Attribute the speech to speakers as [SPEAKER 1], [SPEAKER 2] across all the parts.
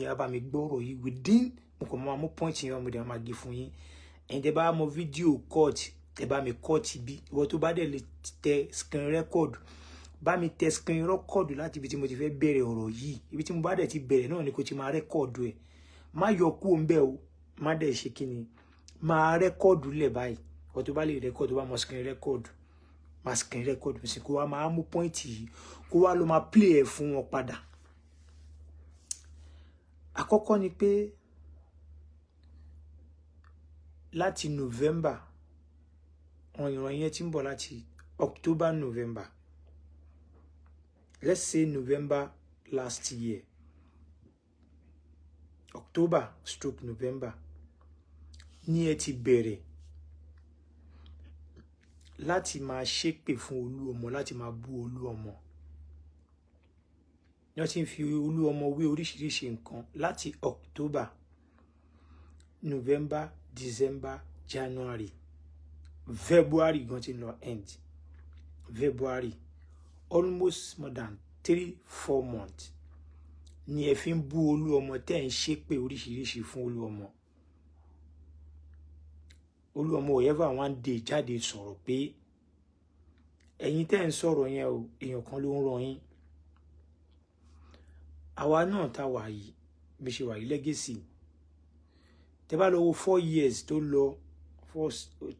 [SPEAKER 1] yín, ẹ bá mi gbọ́rọ̀ yìí within. Mo kàn máa mú point yẹn, mo dẹ̀ máa gé fún yín. Ẹ̀yin tẹ́ bá mọ fídíò cut, ẹ bá mi cut bí. Ìwọ tó bá dẹ̀ lè tẹ screen record, bá mi tẹ screen record láti ibi tí mo ti fẹ́ bẹ̀rẹ̀ ọ̀rọ̀ yìí. Ibi tí mo bá dẹ̀ ti bẹ̀rẹ̀ náà ni kò ti máa record ẹ̀. Má yọ kú òun bẹ́ẹ̀ o, má dẹ̀ ṣe kí ni, máa record lẹ̀ báyìí. Ìwọ tó bá lè record, tó bá mọ screen record, máa screen record sí, kó wá máa mú point yìí, kó wá ló máa play ẹ̀ fún wọn padà. Àkọ́kọ́ ni pé láti November, àwọn ìran yẹn ti ń bọ̀ láti October, November, let's say November last year, October stroke November ní ẹ ti bẹ̀rẹ̀ láti máa ṣépè fún Olúọmọ, láti máa bú Olúọmọ. Ní wọ́n ti ń fi Olúọmọ wé oríṣiríṣi nǹkan láti October, November, December, January, February gan ti lọ end February, almost more than 3-4 months ni ẹ fi ń bú Olúọmọ, tẹ́ ń ṣépè oríṣiríṣi fún Olúọmọ. Olúọmọ ò ever one day jáde sọ̀rọ̀ pé ẹ̀yin tẹ́ ń sọ̀rọ̀ yẹn o, èèyàn kan ló ń ràn yín. Àwa náà tá wà yìí, bí ṣe wà yìí, legacy, tẹ́ bá lọ wo 4 years tó lọ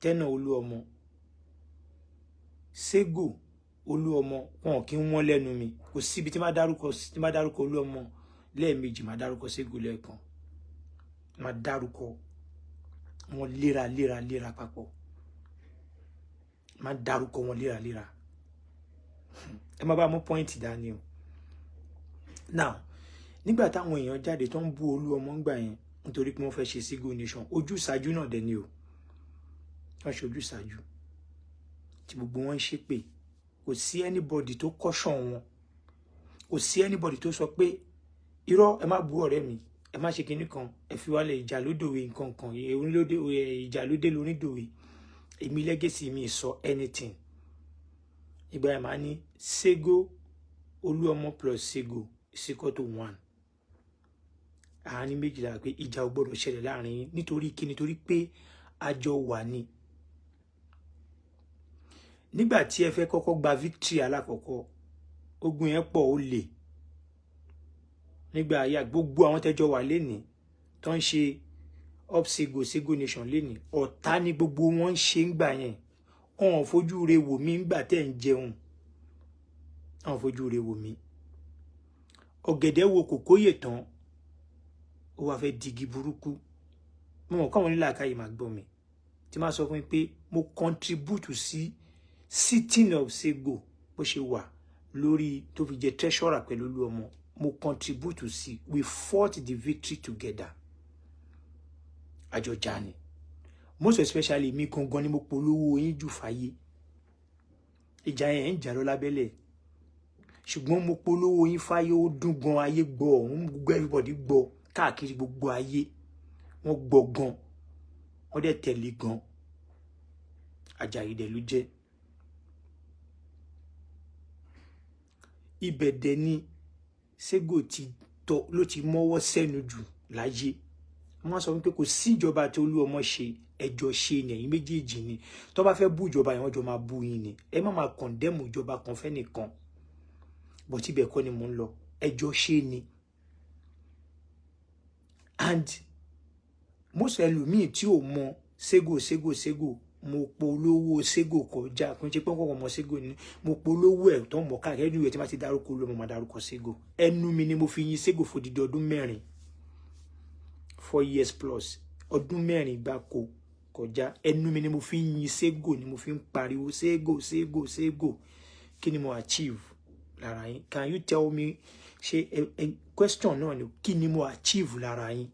[SPEAKER 1] tẹ́nà Olúọmọ, Sego Olúọmọ, wọn kì í wọ́n lẹ́nu mi. Kò síbi tí má dárúkọ, tí má dárúkọ Olúọmọ lẹ́ẹ̀mejì, má dárúkọ Sego lẹ́ẹ̀kan, má dárúkọ wọn léra léra léra papọ̀, má dárúkọ wọn léra léra. Ẹ má bá mú pọ́ìntì dání o. Now, nígbà táwọn èèyàn jáde tó ń bú Olúọmọ ń gbà yẹn nítorí pé wọ́n fẹ́ ṣe Sego Nation, ojúsàájú náà dẹ̀ ni o, wọ́n ṣe ojúsàájú tí gbogbo wọn ń ṣépè. Kò sí anybody tó caution wọn, kò sí anybody tó sọ pé irọ́, ẹ má bú ọ̀rẹ́ mi, ẹ má ṣe kinní kan, ẹ fi wálẹ̀, ìjà ló dòwe, nǹkan kan ìjà ló dé lórí dòwe. Èmi legacy mi sọ anything ìgbà yẹn, máa ní Sego Olúọmọ plus Sego is equal to 1. Àárín méjìlá pé ìjà ò gbọdọ̀ ṣẹlẹ̀ láàrin yín. Nítorí kí? Nítorí pé àjọ wà ní. Nígbà tí ẹ fẹ́ kọ́kọ́ gba victory alákọ̀ọ́kọ́, ogun yẹn pọ̀, ó lè nígbà ayé gbogbo àwọn tẹ́jọ wà lénìí tó ń ṣe up Sego, Sego Nation lénìí, ọ̀tá ni gbogbo wọn ń ṣe ńgbà yẹn. Wọn ò fojú re wò mí ńgbà tẹ́ ń jẹun, wọn ò fojú re wò mí. Ọ̀gẹ̀dẹ̀ wo kòkóyè tán, ó wá fẹ́ digi burúkú. Mo mọ̀ káwọn onílàákàyè máa gbọ́ mi tí máa sọ fún mi pé mo contribute sí sitting of Sego bó ṣe wà lórí tó fi jẹ treasurer pẹ̀lú Olúọmọ. Mo contribute sí, we fought the victory together, àjọjà ni. Most especially mi gangan ni mo polówó yín jù fàyè. Ìjà yẹn ń jà lọ lábẹ́lẹ̀, ṣùgbọ́n mo polówó yín fáyé, ó dùn gan, ayé gbọ́ ọ̀hún, gbogbo everybody gbọ́ káàkiri gbogbo ayé, wọ́n gbọ́ gan, wọ́n dẹ̀ tẹ̀lé gan. Àjàyí dẹ̀ ló jẹ́. Ibẹ̀ dẹ̀ ni Sego ti tọ́ ló ti mọ́wọ́ sẹ́nu jù láyé. Wọ́n sọ wípé kò sí ìjọba tí Olúọmọ ṣe, ẹjọ́ ṣe ni, ẹ̀yin méjèèjì ni. Tó bá fẹ́ bú ìjọba yẹn, wọ́n jọ máa bú yín ni. Ẹ má máa kọ̀ndẹ́mù ìjọba kan fẹ́ nìkan, bọ̀ tí ibẹ̀ kọ́ ni mò ń lọ. Ẹjọ́ ṣe ni. And most ẹlòmíì tí ò mọ Sego, Sego, Sego, mo polówó Sego kọjá, kò ń ṣe pé kọ́kọ́ mọ Sego ni, mo polówó ẹ̀ tó mọ̀ káàkiri. Ẹnu ẹ̀ tí wọ́n ti dárúkọ Olúọmọ, máa dárúkọ Sego. Ẹnu mi ni mo fi yin Sego fòdìdí ọdún mẹ́rin, 4 years plus, ọdún mẹ́rin gbáko kọjá. Ẹnu mi ni mo fi ń yin Sego, ni mo fi ń pariwo Sego, Sego, Sego. Kí ni mo achieve lára yín? Can you tell me? Ṣe question náà ni, kí ni mo achieve lára yín?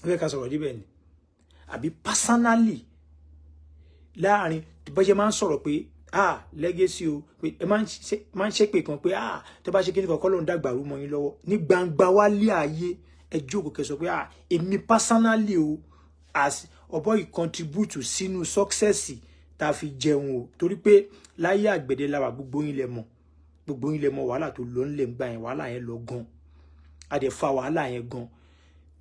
[SPEAKER 1] Ó fẹ́ ká sọ̀rọ̀ díbẹ̀ ni àbí personally láàrin bó ṣe máa ń sọ̀rọ̀ pé ah legacy o, pé ẹ máa ń ṣépè kan pé ah tó bá ṣe kí ni kọ̀ọ̀kan ló ń dàgbà rú mọ́ yín lọ́wọ́ ní gbangba wálé ayé. Ẹ jókòó kẹ́ sọ pé ah èmi personally o, as ọ̀bọ yìí contribute sínú success tá a fi jẹun o. Torí pé láyé àgbẹ̀dẹ la wà, gbogbo yín lẹ mọ̀, gbogbo yín lẹ mọ̀ wàhálà tó lọ ńlẹ̀ ń gbà yẹn, wàhálà yẹn lọ gan. A dẹ̀ fa wàhálà yẹn gan.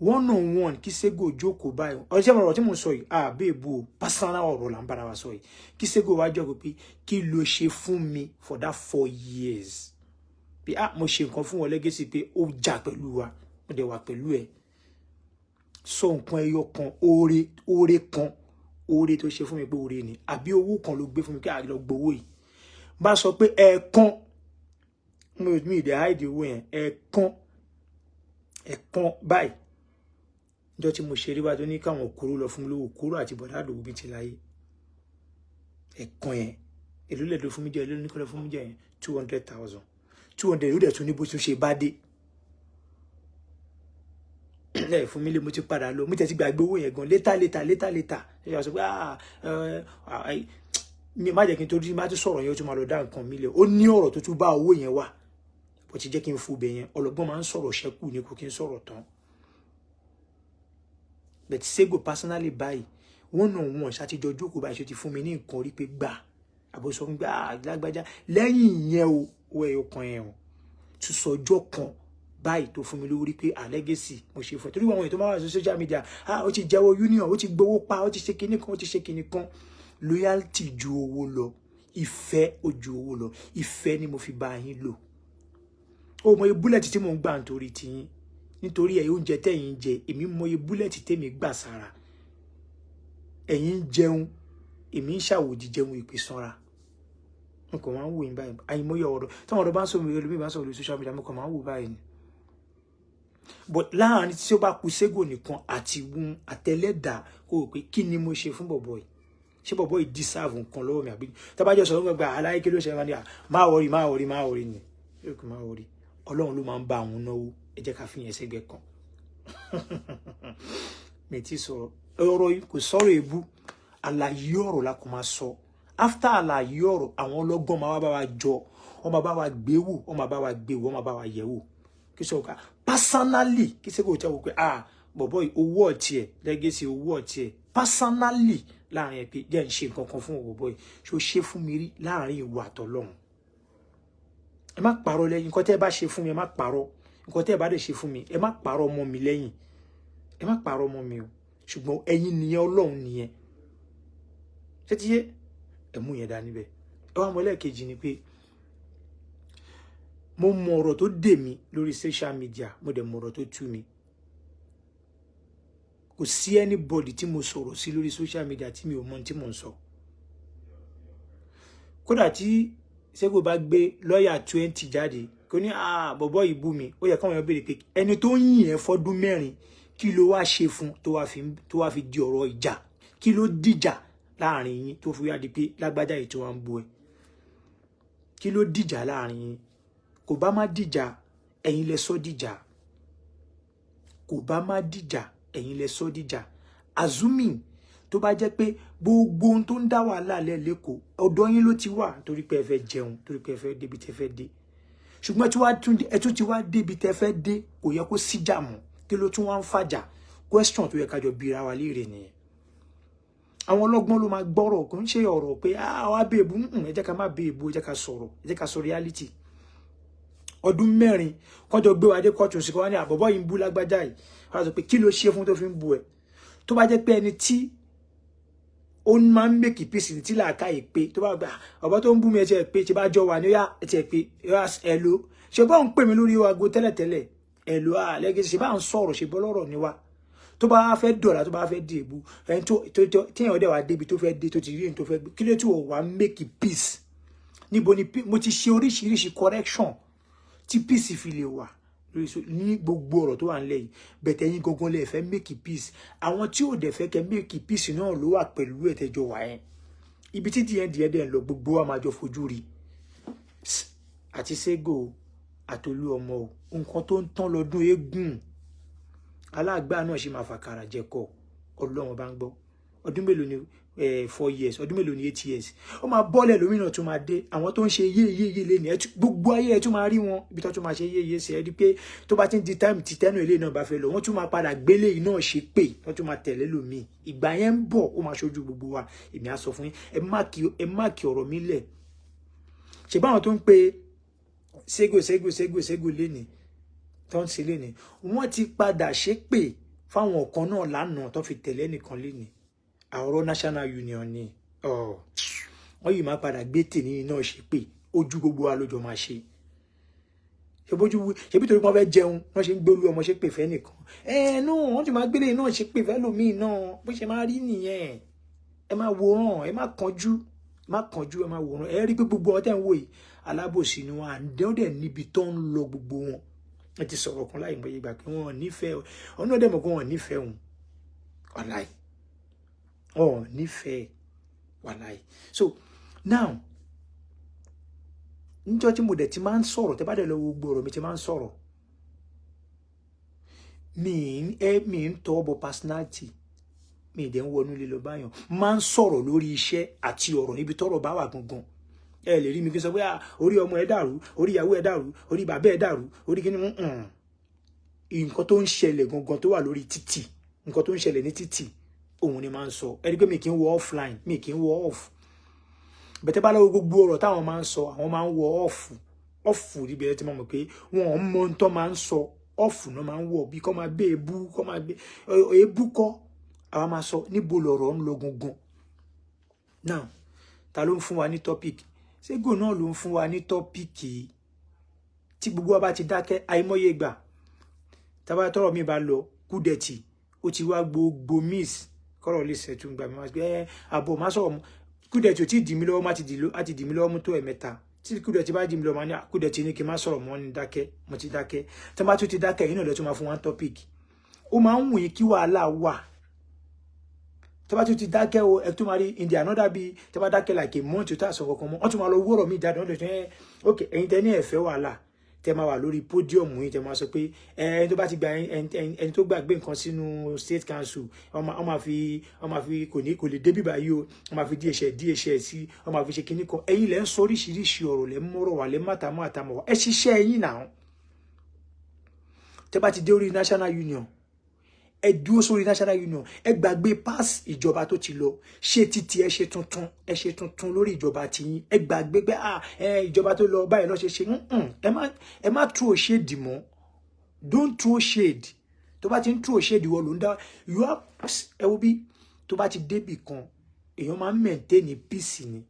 [SPEAKER 1] One on one, kí Sego jókòó báyìí. Ọ̀rọ̀ ọ̀rọ̀ tí mo sọ yìí, àbẹ́ èbú o, personal ọ̀rọ̀ là ń bára wa sọ yìí. Kí Sego wá jókòó pé kí ló ṣe fún mi for that 4 years, pé ah, mo ṣe nǹkan fún wọn, Legacy, pé ó jà pẹ̀lú wa, mo dẹ̀ wà pẹ̀lú ẹ̀. Sọ nǹkan ẹyọ kan, oore, oore kan, oore tó ṣe fún mi, pé oore ni, àbí owó kan ló gbé fún mi kí àlọ́ gbowó yìí. Bá sọ pé ẹ̀ẹ̀kan, mi ì dẹ̀ hide owó yẹn, ẹ̀ẹ̀kan, ẹ̀ẹ̀kan báyìí, níjọ́ tí mo ṣeré wá tó ní káwọn kúrú lọ fún mi lówó, kúrú àti bọ̀dá àdòwò bíi ti láyé. Ẹ̀ẹ̀kan yẹn, èló lẹ̀ ló fún mi jẹ́? Èló ní kọ́ lọ fún mi jẹ́ yẹn? 200,000, 200. Ó dẹ̀ tún ní bó tún ṣe bá dé lẹ́ẹ̀ fún mi lé. Mo ti padà lọ, mo tẹ̀ ti gbàgbé owó yẹn gan. Later, later, later, later, ṣe wá sọ pé ah, mi má jẹ́ kí n torí má tún sọ̀rọ̀ yẹn, ó tún máa lọ dá nǹkan mi lẹ̀. Ó ní ọ̀rọ̀ tó tún bá owó yẹn wá bó ti jẹ́ kí n fò bẹ̀ yẹn. Ọlọ́gbọ́n máa ń sọ̀rọ̀ ṣẹ́kù ní kò kí n sọ̀rọ̀ tán. But Sego personally báyìí, one on one, ṣàtijọ́ jókòó báyìí, ṣe ti fún mi ní nǹkan rí pé gbà, àbò sọ fún mi pé ah, lágbájá, lẹ́yìn ìyẹn o, owó ẹyọ kan yẹn o, tún sọjọ́ kan báyìí tó fún mi lórí pé ah, Legacy, mo ṣe fún ẹ. Torí àwọn èèyàn tó máa wà sí social media, ah, ó ti jẹ́wọ́ union, ó ti gbowó pa, ó ti ṣe kinní kan, ó ti ṣe kinní kan. Loyalty ju owó lọ, ìfẹ́ ó ju owó lọ. Ìfẹ́ ni mo fi bá yín lò. Ó mọ iye bullet tí mò ń gbà nítorí tiyín, nítorí ẹ̀ oúnjẹ tẹ̀yin ń jẹ. Èmi mọ iye bullet tèmi gbà sára. Ẹ̀yin ń jẹun, èmi ń ṣàwòdì jẹun ìpè sanra. Mo kàn máa ń wò yín báyìí. Àyìnbóyè ọ̀rọ̀ táwọn ọ̀rọ̀ bá ń sọ mi, ẹlòmíì bá ń sọ̀rọ̀ lórí social media, mo kàn máa ń wò báyìí ni. But láàárín tí ó bá kú Sego nìkan àti wun àtẹlẹ́dà, kó o pé kí ni mo ṣe fún bọ̀bọ̀ yìí? Ṣé bọ̀bọ̀ yìí deserve nǹkan lọ́wọ́ mi? Àbí tábàjọ́ sọ̀rọ̀ gbàgbà aláyé, kí ló ṣe máa ní à má worry, má worry, má worry ni yóò kí má worry. Ọlọ́run ló máa ń bá àwọn náwó. Ẹ jẹ́ ká fi yẹn sẹ́gbẹ̀ẹ́ kan. Mi ti sọ̀rọ̀ ọ̀rọ̀ yìí, kò sọ̀rọ̀ èébú, àlàyé ọ̀rọ̀ la kò máa sọ. After àlàyé ọ̀rọ̀, àwọn ọlọ́gbọ́n máa wá bá wa jọ, wọ́n máa bá wa gbé wò, wọ́n máa bá wa gbé wò, wọ́n máa bá wa yẹ̀ wò. Kí sọ ká personally, kí sẹ́ kò tẹ́ wò pé ah, bọ̀bọ̀ yìí, owó ọ̀tí ẹ̀, Legacy, owó ọ̀tí ẹ̀ personally láàrin ẹ̀ pé jẹ́ ń ṣe nǹkan kan fún bọ̀bọ̀ yìí, ṣó ṣe fún mi rí láàrin ìwà àtọlọ́run? Ẹ má parọ́ lẹ́yìn. Nǹkan tẹ́ ẹ bá ṣe fún mi, ẹ má parọ́. Nǹkan tẹ́ ẹ bá dẹ̀ ṣe fún mi, ẹ má parọ́ mọ́ mi lẹ́yìn. Ẹ má parọ́ mọ́ mi o. Ṣùgbọ́n ẹ̀yin nìyẹn, Ọlọ́run nìyẹn. Ṣé ti yé? Ẹ mú yẹn dání bẹ́ẹ̀. Ẹ wá mọ ẹlẹ́ẹ̀kejì ni pé mo mọ ọ̀rọ̀ tó dè mí lórí social media, mo dẹ̀ mọ ọ̀rọ̀ tó tú mi. Kò sí anybody tí mo sọ̀rọ̀ sí lórí social media tí mi ò mọ tí mò ń sọ. Kódà tí Sego bá gbé lọ́ọ̀yà 20 jáde, kò ní ah, bọ̀bọ̀ yìí bú mi. Ó yẹ káwọn èèyàn béèrè pé ẹni tó ń yìn ẹ́ fọ́dún 4, kí ló wá ṣe fún tó wá fi di ọ̀rọ̀ ìjà? Kí ló dìjà láàrin yín tó fi wá di pé lágbájá yìí tó wá ń bú ẹ? Kí ló dìjà láàrin yín? Kò bá má dìjà, ẹ̀yin lẹ sọ dìjà. Kò bá má dìjà, ẹ̀yin lẹ sọ dìjà. Assuming tó bá jẹ́ pé gbogbo ohun tó ń dá wàhálà lẹ̀ lẹ́kọ̀ọ́, ọ̀dọ̀ yín ló ti wà, torí pé ẹ fẹ́ jẹun, torí pé ẹ fẹ́ débi tẹ́ fẹ́ dé. Ṣùgbọ́n ẹ tún ti wá débi tẹ́ fẹ́ dé, kò yẹ kó síjà mọ́. Kí ló tún wá ń fàjà? Question tó yẹ ká jọ bira wa léèrè nìyẹn. Àwọn ọlọ́gbọ́n ló máa gbọ́rọ̀. Kò ń ṣe ọ̀rọ̀ pé ah, wá bèèbù. Ẹ jẹ́ ká má bèèbù, ẹ jẹ́ ká sọ̀rọ̀, ẹ jẹ́ ká sọ reality. Ọdún 4 kọjọ gbé wa dé kóòtù sí, kọ́ wá ní àbọ̀bọ̀ yìí ń bú lágbájá yìí. Wọ́n á sọ pé kí ló ṣe fún tó fi ń bú ẹ? Tó bá jẹ́ pé ẹni tí ó máa ń make peace ní tí làákàyè pé, tó bá gbà ọ̀bọ tó ń bú mi, ẹ ti ẹ̀ pé ṣe bá jọ wà ní, ó yá, ẹ ti ẹ̀ pé ẹ ló ṣe bá ń pè mí lórí aago tẹ́lẹ̀tẹ́lẹ̀, ẹ ló à Legacy, ṣe bá ń sọ̀rọ̀, ṣe bọ́ lọ́rọ̀ ni wá. Tó bá fẹ́ dọ̀là, tó bá fẹ́ di èbú ẹni tó tíyàn dẹ̀ wá débi tó fẹ́ dé, tó ti rí ẹni tó fẹ́ gbé, kí ló tí ò wá make peace? Níbo ni mo ti ṣe oríṣiríṣi correction tí peace fi lè wà ní gbogbo ọ̀rọ̀ tó wà nílẹ̀ yìí? Bẹ̀tẹ̀ yín gangan lè fẹ́ make peace. Àwọn tí ò dẹ̀ fẹ́ kẹ́ make peace náà ló wà pẹ̀lú ẹ̀tẹ́jọ wà yẹn. Ibi tí díẹ̀ díẹ̀ dẹ̀ ń lọ, gbogbo wa máa jọ fojú rí. Àti Sego àtolú ọmọ o, nǹkan tó ń tán lọ́dún eégún aláàgbá náà ṣe máa fàkàrà jẹkọ. Ọlọ́run bá ń gbọ́. Ọdún mélòó ni 4 years? Ọdún mélòó ni 8 years? Ó máa bọ́lẹ̀, lómìnà tó máa dé. Àwọn tó ń ṣe yé yé yé lé ní gbogbo ayé, ẹ tún máa rí wọn ibi tó tún máa ṣe yé yé sí. Ẹ rí pé tó bá ti ń di time tí tẹ́nu ilé náà bá fẹ́ lọ, wọ́n tún máa padà gbélé yìí náà ṣe pé wọ́n tún máa tẹ̀lé lómi. Ìgbà yẹn ń bọ̀, ó máa ṣojú gbogbo wa. Èmi á sọ fún yín, ẹ má kí ọ̀rọ̀ mi lẹ̀. Ṣe báwọn tó ń pe Sego, Sego, Sego, Sego lénìí, tó ń ṣe léni, wọ́n ti padà ṣépè fáwọn kan náà lánàá tó fi tẹ̀lé nìkan léni. Àwọ̀rọ̀ National Union ni wọ́n yìí máa padà gbé tèmi náà ṣépè. Ojú gbogbo wa lójó máa ṣe ṣebójú, ṣebí torí wọ́n fẹ́ jẹun wọ́n ṣe ń gbé olú ọmọ ṣépè fẹ́ nìkan. Ẹ nù, wọ́n ti máa gbélé náà ṣépè fẹ́ lòmíì náà. Bó ṣe máa rí nìyẹn. Ẹ máa wòran, ẹ má kánjú, ẹ má kánjú, ẹ máa wòran. Ẹ rí pé gbogbo ọtẹ ń wò yìí, alábòsí ni wọn. Àǹdẹ́ dẹ̀ níbi tó ń lọ gbogbo wọn. Wọ́n ti sọ̀rọ̀ kan láì mọye ìgbà pé wọ́n ò nífẹ̀ẹ́ ọ̀nà dẹ̀ mọ̀ pé wọ́n ò nífẹ̀ẹ́ òun. Wàláì, wọn ò nífẹ̀ẹ́, wàláì. So now, níjọ́ tí mo dẹ̀ ti máa ń sọ̀rọ̀, tẹ́ bá dẹ̀ lọ wo gbogbo ọ̀rọ̀ mi ti máa ń sọ̀rọ̀, mi ń tọ́ bọ personality mi, dẹ̀ ń wọnú ilé lọ báyàn. Máa ń sọ̀rọ̀ lórí iṣẹ́ àti ọ̀rọ̀ níbi tọ́rọ̀ bá wà gangan. Ẹ lè rí mi kí n sọ pé orí ọmọ ẹ dàrú, orí ìyàwó ẹ dàrú, orí bàbá ẹ dàrú, orí kíni. Nǹkan tó ń ṣẹlẹ̀ gangan tó wà lórí títì, nǹkan tó ń ṣẹlẹ̀ ní títì, òun ni máa ń sọ. Ẹ rí pé mi kì í wọ offline, mi kì í wọ off bẹ̀tẹ̀. Bá lọ́wọ́ gbogbo ọ̀rọ̀ táwọn máa ń sọ, àwọn máa ń wọ off off níbi. Ẹ ti máa mọ̀ pé wọn ò mọ ohun tó máa ń sọ. Off náà máa ń wọ̀ bí kọ́ máa gbé ebú, kọ́ máa gbé ebú kọ́. Àwa máa sọ níbo lọ̀rọ̀ ń lọ gangan. Now, ta ló ń fún wa ní topic? Ségò náà ló ń fún wa ní topic tí gbogbo wa bá ti dákẹ́. Àìmọye ìgbà tábà tọrọ mi bá lọ Kúdẹ̀tì, ó ti wá gbogbo miss kọ́rọ̀ lè ṣẹ̀tún gbà mí wá pé ẹ àbọ̀ má sọ̀rọ̀. Kúdẹ̀tì ò tí ì dì mí lọ́wọ́, má ti dì á ti dì mí lọ́wọ́ mú tó ẹ̀mẹ́ta. Tí Kúdẹ̀tì bá dì mí lọ́wọ́, má ní Kúdẹ̀tì ní kí n má sọ̀rọ̀ mọ́, ní dákẹ́. Mo ti dákẹ́. Tí wọ́n bá tún ti dákẹ́ yìí náà, lẹ́tọ́ máa fún wa topic. Ó máa ń wù yín kí wàhálà wà. Tí wọ́n bá tún ti dákẹ́ o, ẹ tún máa rí in the another bí tí wọ́n bá dákẹ́ like a month tó àsọ kankan mọ́, wọ́n tún máa lọ wọ́rọ̀ mi jáde. Wọ́n lè tún ẹ ok. Ẹ̀yin tẹ́ ní ẹ̀fẹ́ wàhálà, tẹ́ máa wà lórí podium yìí, tẹ́ máa sọ pé ẹni tó bá ti gba, ẹni tó gbàgbé nǹkan sínú state council, wọ́n máa fi kò ní kò lè débí báyìí o, wọ́n máa fi DHL DHL sí, wọ́n máa fi ṣe kinní kan. Ẹ̀yin lẹ́ ń sọ oríṣiríṣi ọ̀rọ̀, lẹ́ ń mọ́rọ̀ wà, lẹ́ ń mátàmọ́ àtàmọ́ wà. Ẹ ṣiṣẹ́ ẹ̀yin náà. Tẹ́ bá ti dé orí National Union, ẹ dúró sórí National Union. Ẹ gbàgbé pass ìjọba tó ti lọ ṣé títí. Ẹ ṣe tuntun, ẹ ṣe tuntun lórí ìjọba tiyín. Ẹ gbàgbé pé ah, ẹ ìjọba tó lọ báyìí lọ ṣe ṣe. Ẹ má throw shade mọ́. Don't throw shade. Tó bá ti ń throw shade, ìwọ ló ń dá. You have, ẹ wo bí tó bá ti débì kan, èèyàn máa ń maintain peace ni.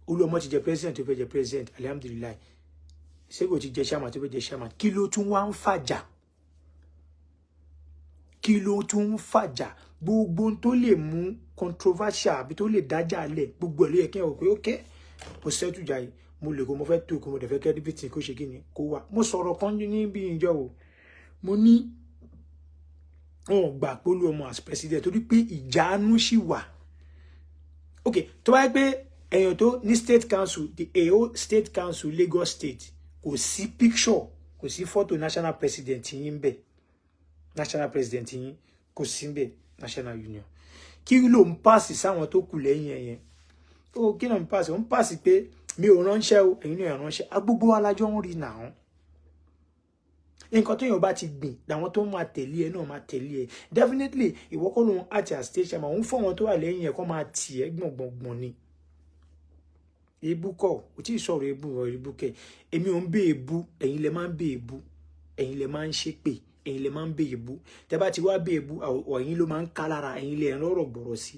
[SPEAKER 1] Olúọmọ ti jẹ president tó fẹ́ jẹ president, alhamdulillahi. Sego ti jẹ chairman tó fẹ́ jẹ chairman. Kí ló tún wá ń fàjà? Kí ló tún ń fàjà? Gbogbo ohun tó lè mú controversial àbí tó lè dájà lẹ̀, gbogbo ẹ̀ ló yẹ kí ẹ wò pé ok, mo settle jà yìí, mo lè kó mo fẹ́ tó kó mo dẹ̀ fẹ́ kẹ́ everything kó ṣe kí ni kó wà. Mo sọ̀rọ̀ kan ní bí ìjọ o, mo ní wọn ò gbà pé Olúọmọ as president torí pé ìjánu ṣì wà. Ok, tó bá yẹ pé èèyàn tó ní state council, the AO state council Lagos State, kò sí picture, kò sí photo national president yín bẹ́ẹ̀, national president yín kò sí bẹ́ẹ̀. National Union, kí ló ń pàṣẹ sáwọn tó kù lẹ́yìn ẹ̀yẹn ó? Kí ló ń pàṣẹ? Ó ń pàṣẹ pé mi ò ránṣẹ́ o, ẹ̀yin náà ránṣẹ́. Agbogbo alájọ ń rí nàá. Nǹkan tó yàn bá ti gbìn làwọn tó máa tẹ̀lé ẹ náà máa tẹ̀lé ẹ. Definitely, ìwọ kọ́ ló ń àti àstage chairman òun fún àwọn tó wà lẹ́yìn ẹ̀ kọ́ máa tì ẹ́ gbọ̀ngbọ̀ngbọ̀n ni. Ebú kọ́ ò tí ì sọ̀rọ̀ ebú ọ̀ ebú kẹ̀. Èmi ò ń bẹ ebú. Ẹ̀yin lẹ máa ń bẹ ebú, ẹ̀yin lẹ máa ń ṣépè, ẹ̀yin lẹ máa ń bẹ ebú. Tẹ́ bá ti wá bẹ ebú, ẹ̀yin ló máa ń ká lára, ẹ̀yin lẹ ń rọ̀rọ̀ gbọ̀rọ̀ sí.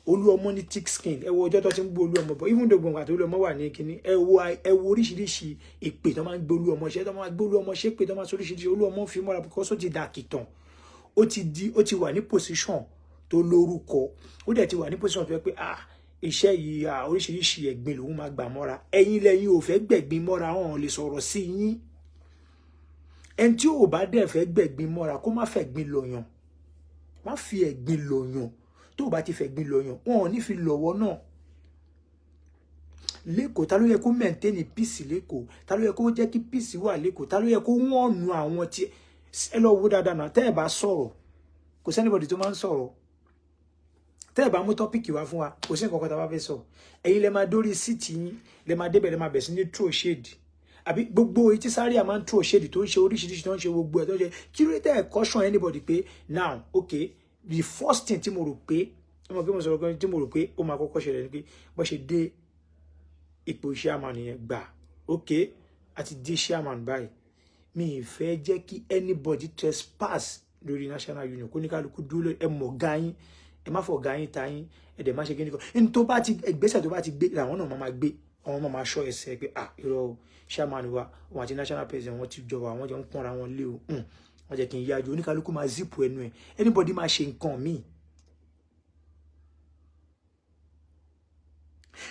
[SPEAKER 1] Olú ọmọ ní thick skin. Ẹ wo ọjọ́ tó ti ń bú olú ọmọ bọ̀, even though gbọ̀ngàn àti olú ọmọ wà ní kínní. Ẹ wo oríṣiríṣi èpè tó máa ń gbé olú ọmọ ṣe, tó máa ń gbé olú ọmọ ṣe pé tó máa ń sọ oríṣiríṣi. Olú ọmọ ń fi mọ́ra because ó ti dà kìtàn, ó ti di, ó ti wà ní position tó lórúkọ, ó dẹ̀ ti wà ní position tó yẹ pé ah, iṣẹ́ yìí, ah, oríṣiríṣi ẹ̀gbin lòun máa gbà mọ́ra. Ẹ̀yin lẹ́yìn ò fẹ́ gbẹ̀gbin mọ́ra, wọn ò lè sọ̀rọ̀ sí yín. Ẹni tí ò bá dẹ̀ fẹ́ gbẹ̀gbin mọ́ra, kó má fẹ̀gbin lọ̀yàn. Má fi ẹ̀gbin lọ̀yàn. Tó o bá ti fẹ̀gbin lọ̀yàn, wọn ò ní fi lọ̀wọ́ náà lẹ́kọ̀ọ́. Ta ló yẹ kó maintain peace lẹ́kọ̀ọ́? Ta ló yẹ kó jẹ́ kí peace wà lẹ́kọ̀ọ́? Ta ló yẹ kó wọ́n nu àwọn tí ẹ lọ wo dáadáa náà? Tẹ́ ẹ bá sọ̀rọ̀, kò sí anybody tó máa ń sọ̀rọ̀. Tẹ́ ẹ bá mú topic wá fún wa, kò sí nǹkan kan tá a bá fẹ́ sọ. Ẹ̀yin lẹ máa dórí seat yín, lẹ máa débẹ̀, lẹ máa bẹ̀ sí ní throw shade àbí gbogbo etí sáré à máa ń throw shade, tó ń ṣe oríṣiríṣi, tó ń ṣe gbogbo ẹ̀, tó ń ṣe. Kí ló tẹ́ ẹ̀ caution anybody pé now, okay, the first thing tí mo rò pé ọmọ pé mo sọ̀rọ̀ kan tí mo rò pé ó máa kọ́kọ́ ṣẹlẹ̀ ni pé bó ṣe dé ipò chairman yẹn gbà, okay, àti dé chairman báyìí. Mi ì fẹ́ jẹ́ kí anybody trespass lórí national union. Kó ní kálukú dúró, ẹ mọ̀ ọ̀gá yín, ẹ má fọ̀ ọ̀gá yín ta yín, ẹ dẹ̀ má ṣe kíní kan ní tó bá ti ìgbésẹ̀ tó bá ti gbé làwọn náà máa gbé. Àwọn máa máa ṣọ́ ẹsẹ̀ pé, ah, irọ́ o, chairman wa, wọn àti national president wọn ti jọ wà, wọn jọ ń pọ́nra wọn lé o, wọ́n jẹ́ kí n yájú. Oníkálukú máa zip ẹnu ẹ̀, anybody máa ṣe nǹkan míì.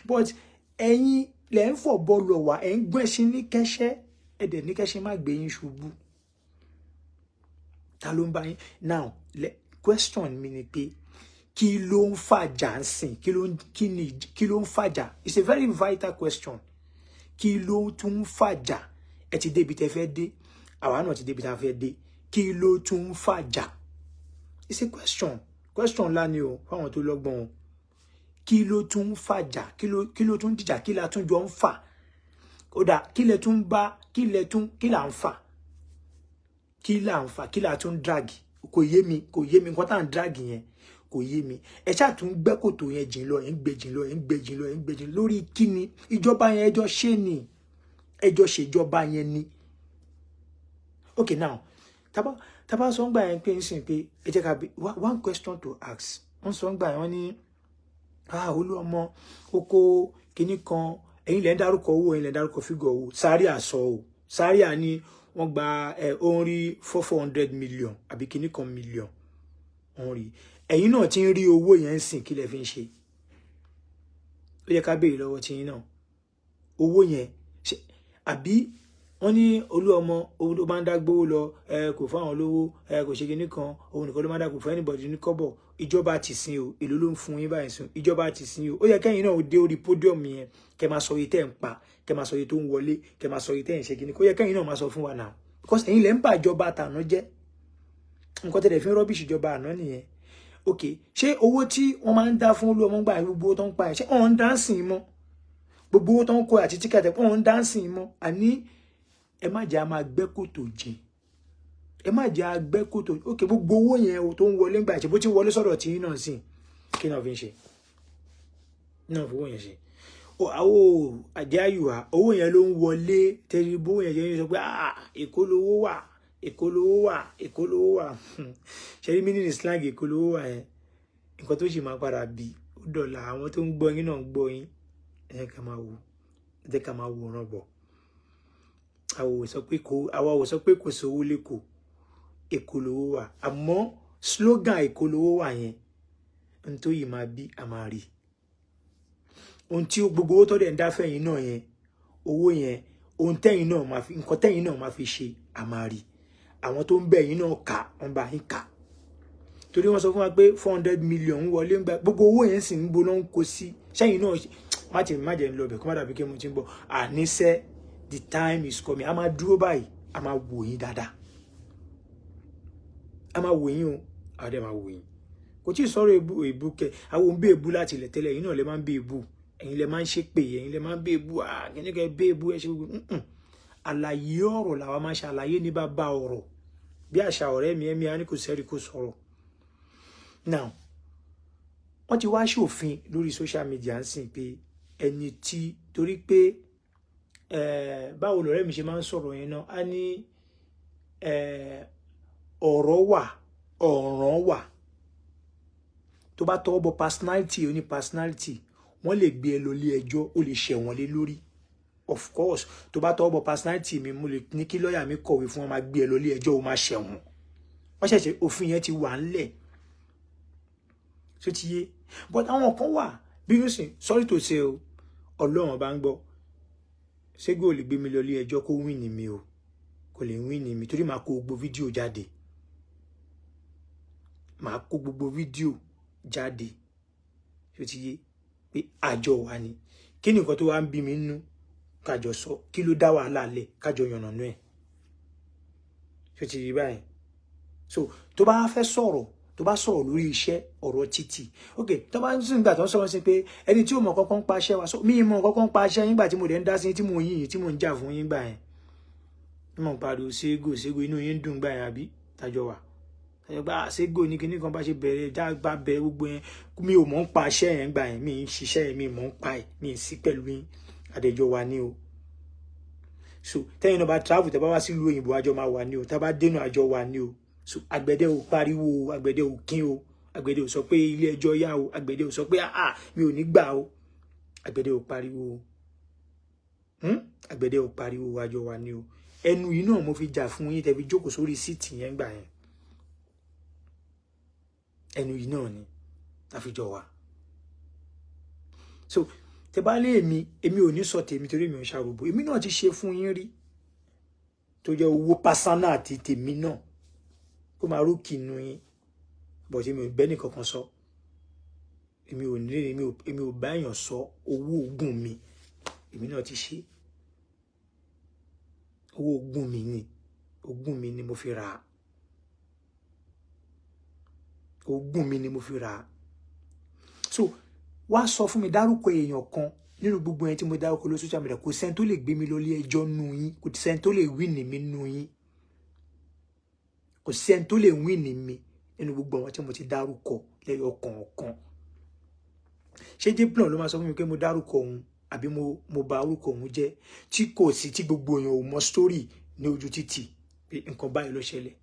[SPEAKER 1] But ẹ̀yin lẹ̀ ń fọ̀ bọ́ọ̀lù ọ̀wà, ẹ̀ ń gbẹ́sìn ní kẹ́sẹ́, ẹ̀ dẹ̀ ní kẹ́sẹ́ má gbé yín ṣubú. Ta ló ń bá yín now? Question mi ni pé kí ló ń fàjà ń sìn? Kí ló ń kí ni kí ló ń fàjà? It's a very vital question. Kí ló tún ń fàjà? Ẹ ti débi tẹ fẹ́ dé, àwa náà ti débi tá a fẹ́ dé. Kí ló tún ń fàjà? It's a question. Question ńlá ni o fáwọn tó lọ́gbọ́n o. Kí ló tún ń fàjà? Kí ló tún dìjà? Kí la tún jọ ń fà? Ó dà, kí lẹ tún bá, kí lẹ tún, kí là ń fà? Kí là ń fà? Kí là tún drag? Kò yé mi, kò yé mi. Nǹkan tá à ń drag yẹn kò yé mi. Ẹ ṣáà tún gbẹ́ kòtò yẹn jìn lọ, ẹ̀ ń gbé jìn lọ, ẹ̀ ń gbé jìn lọ, ẹ̀ ń gbé jìn lórí. Kí ni ìjọba yẹn? Ẹjọ́ ṣé ni ẹjọ́ ṣèjọba yẹn ni. Okay, now tábà sọ ń gbà yẹn pé ń sìn pé ẹ jẹ́ ká bí one question to ask. Wọ́n sọ ń gbà yẹn, wọ́n ní, ah, Olúọmọ oko kinní kan, ẹ̀yin lẹ́ ń dárúkọ owó, ẹ̀yin lẹ́ ń dárúkọ figure owó. Zaria sọ o, Zaria ni wọ́n gba ẹ̀, ó ń rí 400 million àbí kinní kan million wọ́n rí. Ẹ̀yin náà ti ń rí owó yẹn ń sìn, kí lẹ fi ń ṣe? Ó yẹ ká béèrè lọ́wọ́ tiyín náà. Owó yẹn ṣe àbí wọ́n ní Olúọmọ ló máa ń dá gbówó lọ, ẹ kò fáwọn olówó, ẹ kò ṣe kinní kan, òun nìkan ló máa ń dá, kò fún anybody ní kọ́bọ̀. Ìjọba ti sìn o, èló ló ń fún yín báyìí sùn? Ìjọba ti sìn o, ó yẹ kẹ́yìn náà dé orí podium yẹn, kẹ́ máa sọ iye tẹ́ ń pa, kẹ́ máa sọ iye tó ń wọlé, kẹ́ máa sọ iye tẹ́ ń ṣe kinní. Ó yẹ kẹ́yìn náà máa sọ fún wa náà, because ẹ̀yin lẹ́ ń bà ìjọba àtàná jẹ́. Nǹkan tẹ̀lé fi ń rubbish ìjọba àná nìyẹn. Ok, ṣé owó tí wọ́n máa ń dá fún Olúọmọ gbà, gbogbo owó tó ń pa ẹ̀, ṣé wọ́n ń dá sìn mọ́? Gbogbo owó tó ń kó àti ticket, wọ́n ń dá sìn mọ́? Àní ẹ má jẹ́ a máa gbẹ́ kòtò jìn, ẹ má jẹ́ a gbẹ́ kòtò. Ok, gbogbo owó yẹn o tó ń wọlé ńgbà, ṣe bó ti ń wọlé sọ̀rọ̀ tí yín náà sìn, kí náà fi ń ṣe náà fowó yẹn ṣe? Àwọ̀ àjẹ́ àyùwá owó yẹn ló ń wọlé tẹ́lẹ̀. Bó yẹn ṣe ń sọ pé, ah, Èkó lówó wà, Èkó lówó wà, Èkó lówó wà. Ṣe rí meaning slang Èkó lówó wà yẹn? Nǹkan tó sì máa padà bí ó dọ̀là, àwọn tó ń gbọ́ yín náà ń gbọ́ yín. Ẹ jẹ́ ká máa wò, ẹ jẹ́ ká máa wòran bọ̀. Àwa ò sọ pé kò sówó lẹ́kọ̀ọ́, Èkó lówó wà. Àmọ́ slogan Èkó lówó wà yẹn, ohun tó yìí máa bí, a máa rí ohun tí gbogbo owó tó dẹ̀ ń dá fẹ̀yìn náà yẹn, owó yẹn, ohun tẹ́yìn náà máa fi, nǹkan tẹ́yìn náà máa fi ṣe, a máa rí. Àwọn tó ń bẹ̀ yín náà kà, wọ́n bá yín kà, torí wọ́n sọ fún wa pé 400 million ń wọlé ń gba. Gbogbo owó yẹn sì ń gbóná ń kó sí sẹ́yìn náà. Má ti má jẹ́ ń lọ bẹ̀, kó má dàbí kí mo ti ń bọ̀. Àníṣe the time is coming, a máa dúró báyìí, a máa wò yín dáadáa, a máa wò yín o, a dẹ̀ máa wò yín. Kò tí ì sọ̀rọ̀ èbú, èbú kẹ. Àwọn òun bí èbú láti ilẹ̀ tẹ́lẹ̀. Ẹ̀yin náà lè máa ń bí èbú, ẹ̀yin lè máa ń ṣépè, ẹ̀yin lè máa ń bí èbú. Kìnnìkan bí èbú ẹ ṣe gbogbo àlàyé ọ̀rọ̀ làwa máa ń ṣe. Àlàyé ní bá bá ọ̀rọ̀ bí àṣà ọ̀rẹ́ mi ẹ̀mí á ní kò sẹ́rí kò sọ̀rọ̀. Now, wọ́n ti wá ṣòfin lórí social media ń sìn pé ẹni tí, torí pé báwo lọ̀rẹ́ mi ṣe máa ń sọ̀rọ̀ yẹn náà, á ní ọ̀rọ̀ wà, ọ̀ràn wà. Tó bá tọwọ́ bọ personality oní personality, wọ́n lè gbé ẹ lọ ilé ẹjọ́, ó lè ṣẹ̀wọ̀n lé lórí. Of course, tó bá tọwọ́ bọ personality mi, mo lè ní kí lọ́ọ̀yà mi kọ̀wé fún wọn, máa gbé ẹ lọ ilé ẹjọ́, ó máa ṣẹ̀wọ̀n. Wọ́n ṣẹ̀ṣẹ̀ òfin yẹn ti wà ńlẹ̀ tó ti yé. But àwọn kan wà bí yóò sìn, sorry to say o, Ọlọ́run bá ń gbọ́, Ṣégo ò lè gbé mi lọ ilé ẹjọ́ kó win mi o, kò lè win mi, torí màá kó gbogbo fídíò jáde, màá kó gbogbo fídíò jáde tó ti yé pé àjọ wa ni. Kí ni nǹkan tó wá ń bí mi nínú? Kájọ sọ kí ló dá wàhálà lẹ̀, kájọ yànnàná ẹ̀ tó ti rí báyìí. So tó bá fẹ́ sọ̀rọ̀, tó bá sọ̀rọ̀ lórí iṣẹ́ ọ̀rọ̀ títì, ok, tó bá ń sìn gbà tó ń sọ̀rọ̀ sí pé ẹni tí ò mọ̀ kọ́kọ́ ń pa iṣẹ́ wa, so mí mọ̀ kọ́kọ́ ń pa iṣẹ́ yín gbà tí mo dẹ̀ ń dá sí, tí mo yìn yín, tí mo ń jà fún yín gbà yẹn, mo ń pariwo Ṣégo, Ṣégo, inú yín ń dùn gbà yẹn, àbí tájọ wà, tájọ gbà Ṣégo ní kinní kan bá ṣe bẹ̀rẹ̀ já bá bẹ̀rẹ̀ gbogbo yẹn. Mi ò mọ̀ ń pa iṣẹ́ yẹn gbà yẹn, mi ń ṣiṣẹ́ yẹn, mi mọ̀ ń pa ẹ̀, mi ń sí pẹ̀lú yín, àdẹjọ́ wa ní o. So tẹ́yìn náà bá travel, tẹ́ bá wá sílùú òyìnbó, àjọ máa wà ní o. Tá bá dénú, àjọ wà ní o. So àgbẹ̀dẹ ò pariwo o, àgbẹ̀dẹ ò kín o, àgbẹ̀dẹ ò sọ pé ilé ẹjọ́ yá o, àgbẹ̀dẹ ò sọ pé ah, mi ò ní gbà o. Àgbẹ̀dẹ ò pariwo o, Àgbẹ̀dẹ ò pariwo, àjọ wà ní o. Ẹnu yìí náà mo fi jà fún yín, tẹ́ fi jókòó sórí seat yẹn gbà yẹn. Ẹnu yìí náà ni àfijọ́ wa. So tẹ́ bá lé èmi, èmi ò ní sọ tèmi torí mi ò ń ṣàròbó. Èmi náà ti ṣe fún yín rí tó jẹ́ owó pásánà àti tèmi náà kó máa rókì inú yín, but èmi ò bẹ́ nìkankan sọ. Èmi ò ní, èmi ò bá èèyàn sọ owó oògùn mi. Èmi náà ti ṣe owó oògùn mi ni, oògùn mi ni mo fi rà á, oògùn mi ni mo fi rà á. So wá sọ fún mi, dárúkọ èèyàn kan nínú gbogbo ẹni tí mo dárúkọ lórí social media. Kò sẹ́ni tó lè gbé mi lọ ilé ẹjọ́ nù yín, kò sẹ́ni tó lè win mi nù yín, kò sẹ́ni tó lè win mi nínú gbogbo àwọn tí mo ti dárúkọ lẹ́yọ kọ̀ọ̀kan. Ṣé J-Plan ló máa sọ fún mi pé mo dárúkọ òun àbí mo bà orúkọ òun jẹ́, tí kò sí, tí gbogbo èèyàn ò mọ story ní ojú títì pé nǹkan báyìí ló ṣẹlẹ̀?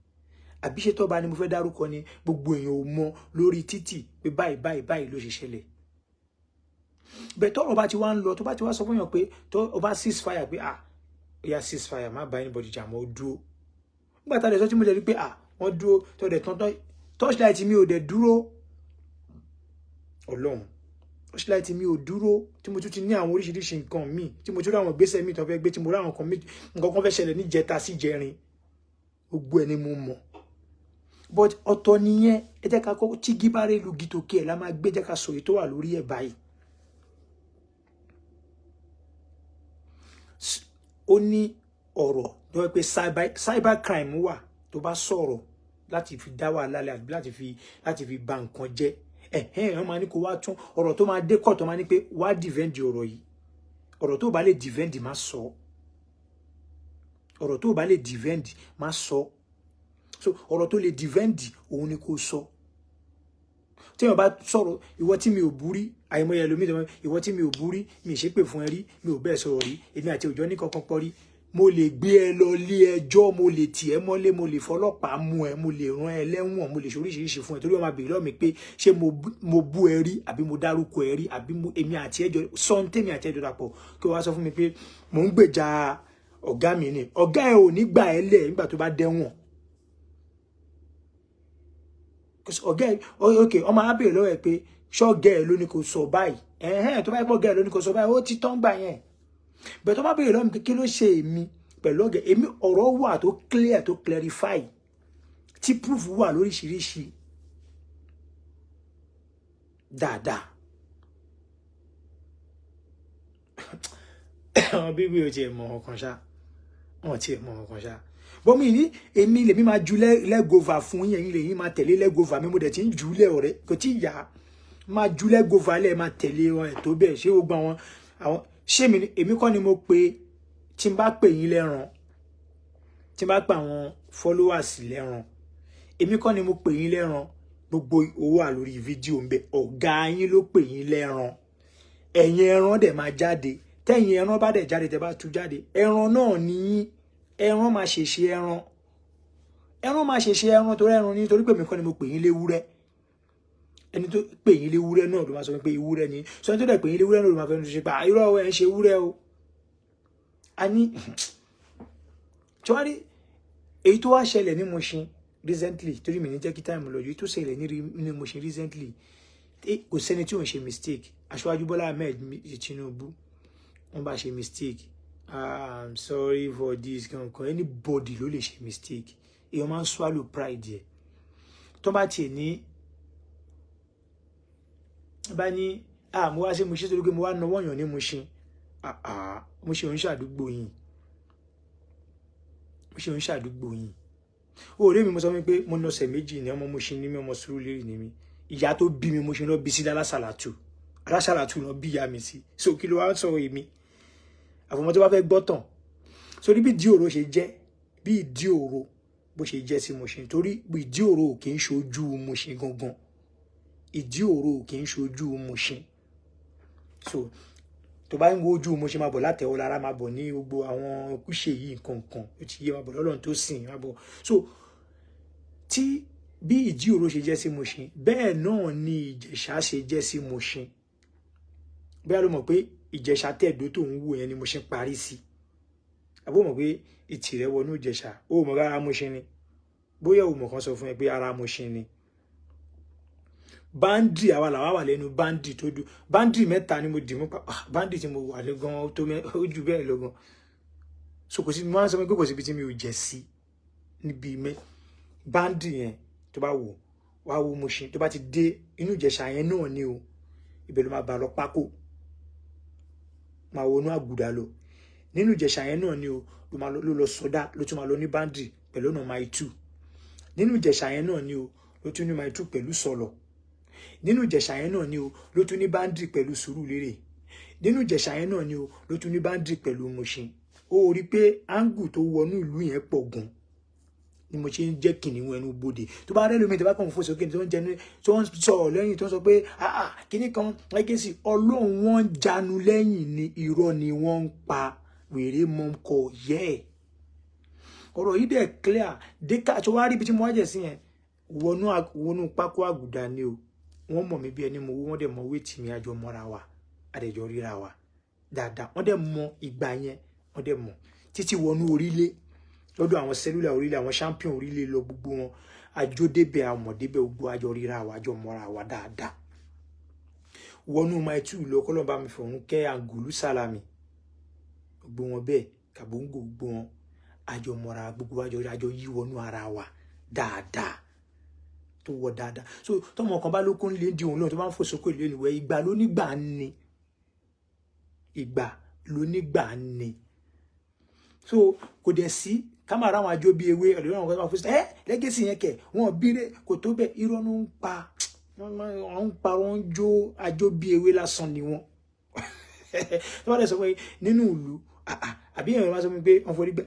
[SPEAKER 1] Àbí ṣé tọ́ba ni mo fẹ́ dárúkọ ni gbogbo èèyàn ò mọ lórí títì pé báyìí báyìí báyìí ló ṣe ṣẹlẹ̀? Bẹ́ẹ̀ tọ́rọ̀ bá ti wá ń lọ, tó bá ti wá sọ fún yàn pé tó o bá cease fire pé ah, oya, cease fire, má bá anybody jà mọ́, dúró. Nígbà tá a lè sọ tí mo lè rí pé ah, wọ́n dúró tó dẹ̀ tán tán, torchlight mi ò dẹ̀ dúró. Ọlọ́run, torchlight mi ò dúró, tí mo tún ti ní àwọn oríṣiríṣi nǹkan míì, tí mo tún rí àwọn ìgbésẹ̀ míì tó fẹ́ gbé, tí mo rí àwọn nǹkan míì, nǹkan kan fẹ́ ṣẹlẹ̀ níjẹta sí jẹrin, gbogbo ẹ̀ ni mo mọ̀. But ọ̀tọ̀ nìyẹn. Ẹ jẹ́ ká kọ́ tí gíbárẹ́ lu gítòkè ẹ̀ la máa gbé. Jẹ́ ká sọ èyí tó wà lórí ẹ̀ báyìí. Ó ní ọ̀rọ̀ tó yẹ pé cyber crime wà, tó bá sọ̀rọ̀ láti fi dá wàhálà lẹ̀ àbí láti fi ba nǹkan jẹ́, ẹ̀hẹ́n, wọ́n máa ní kó wá tún ọ̀rọ̀ tó máa dé kọ̀, tó máa ní pé wá defend ọ̀rọ̀ yìí. Ọ̀rọ̀ tó bá lè defend, má sọ. Ọ̀rọ̀ tó bá lè defend, má sọ. So ọ̀rọ̀ tó lè defend, òun ni kó sọ. Téèyàn bá sọ̀rọ̀, ìwọ tí mi ò bú rí, àìmọye ẹlòmíì tó, ìwọ tí mi ò bú rí, mi ì ṣépè fún ẹ rí, mi ò bẹ́ẹ̀ sọ̀rọ̀ rí, èmi àti òjò ní kankan pọ̀ rí, mo lè gbé ẹ lọ ilé ẹjọ́, mo lè tì ẹ́ mọ́lé, mo lè fọlọ́pàá mú ẹ, mo lè rán ẹ lẹ́wọ̀n, mo lè ṣe oríṣiríṣi fún ẹ, torí wọ́n máa béèrè lọ́wọ́ mi pé ṣé mo bú ẹ rí àbí mo dárúkọ ẹ rí, àbí èmi àti ẹjọ́ sọ́ńtẹ́mi àti ẹjọ́ dàpọ̀, kí wọ́n wá sọ fún mi pé mò ń gbèjà ọ̀gá mi ni. Ọ̀gá ẹ ò ní gbà ẹ lẹ̀ nígbà tó bá dẹ́wọ̀n. Ọ̀gá ẹ, ok, ọmọ á béèrè lọ́wọ́ ẹ pé ṣọ́ọ̀gá ẹ ló ní kó sọ báyìí? Ẹ̀hẹ́n, tó bá yẹ pé ọ̀gá ẹ ló ní kó sọ báyìí, ó ti tán gbà yẹn. Bẹ́ẹ̀ tó bá béèrè lọ́wọ́ mi pé kí ló ṣe èmi pẹ̀lú ọ̀gá èmi, ọ̀rọ̀ wà tó clear, tó clarify, tí proof wà lóríṣiríṣi dáadáa. Àwọn bíbí ò tiẹ̀ mọ̀ ọkàn ṣá, wọn tiẹ̀ mọ̀ ọkàn ṣá. Bọ́mí ní èmi lèmi máa ju lẹ́gọ́fà fún yín, ẹ̀yin lèyìn máa tẹ̀lé lẹ́gọ́fà mi. Mo dẹ̀ ti ń jù ú lẹ̀, ọ̀rẹ́ kò tí ì yá, máa ju lẹ́gọ́fà lẹ̀, máa tẹ̀lé wọn ẹ̀ tó bẹ́ẹ̀. Ṣé gbogbo àwọn ṣé èmi kọ́ ni mo pe, tí n bá pè yín lẹ́ran, tí n bá pè àwọn followers lẹ́ran, èmi kọ́ ni mo pè yín lẹ́ran. Gbogbo owó wà lórí fídíò ń bẹ. Ọ̀gá yín ló pè yín lẹ́ran. Ẹ̀yin ẹran dẹ̀ máa jáde. Tẹ́yin ẹran bá dẹ̀ jáde, tẹ́ bá tú jáde, ẹran náà ní yín. Ẹran máa ṣèṣe ẹran, ẹran máa ṣèṣe ẹran, torí ẹran ní, torí pé èmi kọ́ ni mo pè yín léwúrẹ́. Ẹni tó pè yín léwúrẹ́ náà ló máa sọ pé ewúrẹ́ ni. Sọ ẹni tó dẹ̀ pè yín léwúrẹ́ náà ló máa fẹ́ ṣe pé irọ́, ẹ̀ ń ṣe ewúrẹ́ o. A ní tí wọ́n rí èyí tó wá ṣẹlẹ̀ ní Mushin recently, torí mi ní jẹ́ kí time lọ. Èyí tó ṣẹlẹ̀ ní Mushin recently, kò sẹ́ni tí ò ń ṣe mistake. Aṣíwájú Bọ́lá Ahmed Tinubu, wọ́n bá ṣe mistake, "I'm sorry for this" kankan. Anybody ló lè ṣe mistake. Èèyàn máa ń swallow pride yẹ. Tó bá tiẹ̀ ní bá ní ah, mo wá sí Mushin torí pé mo wá nawọ́ yàn ní Mushin. Ah ah, Mushin ò ń ṣàdúgbò yìí, Mushin ò ń ṣàdúgbò yìí. Ọ̀rẹ́ mi, mo sọ fún mi pé mo nọ̀sẹ̀ méjì ní ọmọ Mushin ní mi, ọmọ Sùúrùlérè ní mi. Ìyá tó bí mi, Mushin lọ bí sí, lálásàlátù, alásàlátù lọ bí ìyá mi sí. So kí ló wá sọ èmi àfọmọ́ tó bá fẹ́ gbọ́ tàn sórí bí ìdí òro ṣe jẹ́, bí ìdí òro bó ṣe jẹ́ sí Mushin? Torí ìdí òro ò kì í ṣojú Mushin gangan, ìdí òro ò kì í ṣojú Mushin. So Tó bá ń wo ojú mo ṣe máa bọ̀ látẹ̀wọ́ lára, máa bọ̀ ní gbogbo àwọn kúṣe yìí, nǹkan kan ó ti yé, máa bọ̀ lọ́lọ́run tó sìn, máa bọ̀. So tí bí Ìdí Òro ṣe jẹ́ sí Mushin, bẹ́ẹ̀ náà ni Ìjẹ̀ṣà ṣe jẹ́ sí Mushin. Bóyá ló mọ̀ pé Ìjẹ̀ṣà tẹ̀dó tó ń wò yẹn ni Mushin parí sí. Àbó mọ̀ pé Ìtìrẹ wọnú Ìjẹ̀ṣà, ó mọ̀ rárá Mushin ni. Bóyá òun mọ̀ kan sọ fún ẹ pé ara Mushin ni. Boundary àwa làwa wà lẹ́nu boundary tó dùn. Boundary mẹ́ta ni mo dì mú pa. Boundary tí mo wà ní gan tó ó jù bẹ́ẹ̀ lọ gan. So kò sí, mo máa ń sọ pé kò síbi tí mi ò jẹ́ sí níbi mẹ́ boundary yẹn. Tó bá wò wá wo Mushin, tó bá ti dé inú Ìjẹ̀ṣà yẹn náà ni o, ibẹ̀ ló máa bá lọ pákó, máa wọnú Àgùdà lọ. Nínú Ìjẹ̀ṣà yẹn náà ni o, ló máa lọ lọ sọdá, ló tún máa lọ ní boundary pẹ̀lú ọ̀nà Mile 2. Nínú Ìjẹ̀ṣà yẹn náà ni o, ló tún ní Mile 2 pẹ̀lú Sọ̀lọ̀. Nínú Ìjẹ̀ṣà yẹn náà ni o, ló tún ní boundary pẹ̀lú Sùúrùlérè. Nínú Ìjẹ̀ṣà yẹn náà ni o, ló tún ní boundary pẹ̀lú Mushin. Ó rí pé angle tó wọnú ìlú yẹn pọ̀ gan ni mo ṣe ń jẹ́ kìnìún ẹnu bodè. Tó bá rẹ́ lómi, tó bá kàn fò sókè, tó ń jẹnu, tó ń sọ̀rọ̀ lẹ́yìn, tó ń sọ pé ah, kíní kan legacy ọlọ́run, wọ́n ń janu lẹ́yìn ni, irọ́ ni wọ́n ń pa. Wèrè mọ́ kọ yẹ́ ẹ̀. Ọ̀rọ̀ yìí dẹ̀ clear déka. Tó wá rí ibi tí mo wá jẹ̀ sí yẹn, wọnú pákó Àgùdà ni o. Wọ́n mọ̀ mí bí ẹni mo, wọ́n dẹ̀ mọ wéètì mi, àjọ mọ́ra wa, àdẹ̀jọ ríra wa dáadáa. Wọ́n dẹ̀ mọ ìgbà yẹn, wọ́n dẹ̀ mọ̀ títí wọnú orílẹ̀ lọ́dọ̀ àwọn cellular orílẹ̀, àwọn champion orílẹ̀ lọ, gbogbo wọn àjọ débẹ̀, àmọ̀débẹ̀, gbogbo àjọ ríra wa, àjọ mọ́ra wa dáadáa. Wọnú Mile 2 lọ, kọ́lọ́n bá mi fọ̀run kẹ́ Àǹgùlù Sálàmì, gbogbo wọn bẹ́ẹ̀, Kàbóńgò, gbogbo wọn àjọ mọ́ra, gbogbo àjọ yí wọnú ara wa dáadáa, tó wọ dáadáa. So tọmọ kan bá lókun lé di òun lóhun, tó bá ń fò sókè lé níwẹ̀, ìgbà lónígbà ni, ìgbà lónígbà ni. So kò dẹ̀ sí ká máa ráwọn àjọ bíi ewé ọ̀dọ̀ àwọn kan máa fò sí ẹ legacy yẹn kẹ̀ wọ́n bíire kò tó bẹ́ẹ̀. Irọ́ ló ń pa, wọ́n ń pa, wọ́n ń jó àjọ bíi ewé lásán ni wọ́n. Tó bá dẹ̀ sọ pé nínú ìlú àbí èèyàn máa sọ pé wọ́n forí gbẹ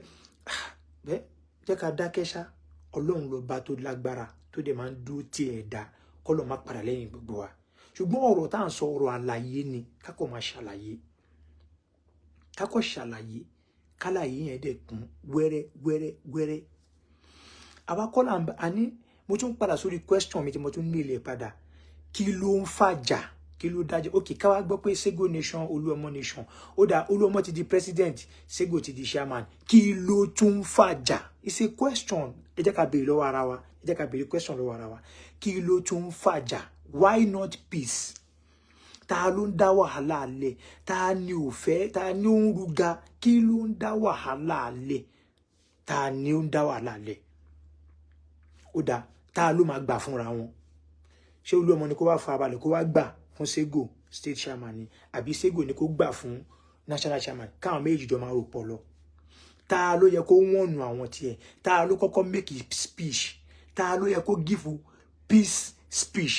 [SPEAKER 1] bẹ́ẹ̀, jẹ́ ká dákẹ́ ṣá. Ọlọ́run ló bá tó lágbára, tó dẹ̀ máa ń dúró tí ẹ̀ dá, kọ́lọ̀ má padà lẹ́yìn gbogbo wa. Ṣùgbọ́n ọ̀rọ̀ tá à ń sọ, ọ̀rọ̀ àlàyé ni, kákọ̀ máa ṣàlàyé, kákọ̀ ṣàlàyé, kálàyé yẹn dẹ̀ kún wẹ́rẹ́ wẹ́rẹ́ wẹ́rẹ́. Àwa kọ́ là ń bá a ní. Mo tún padà sórí question mi tí mo tún ní ilẹ̀ padà: kí ló ń fàjà? Kí ló dájọ́? Ok, káwá gbọ́ pé Sego Nation, Olúọmọ Nation, ó dá Olúọmọ ti di president, Sego ti di chairman, kí ló tún fàjà? It's a question. Ẹ jẹ́ ká béèrè lọ́wọ́ ara wa, ẹ jẹ́ ká béèrè question lọ́wọ́ ara wa: kí ló tún fàjà? Why not peace? Ta ló ń dá wàhálà lẹ̀? Ta ni ò fẹ́? Ta ni ó ń ruga? Kí ló ń dá wàhálà lẹ̀? Ta ni ó ń dá wàhálà lẹ̀? Ó dáa, ta ló máa gbà fúnra wọn? Ṣé Olúọmọ ni kó wá farabalẹ̀ kó wá gbà fún Sego state chairman ni, àbí Sego ni kó gbà fún national chairman, káwọn méjì jọ máa rò pọ̀ lọ? Ta ló yẹ kó wọ̀nù àwọn tiẹ̀? Ta ló kọ́kọ́ make speech? Ta ló yẹ kó give peace speech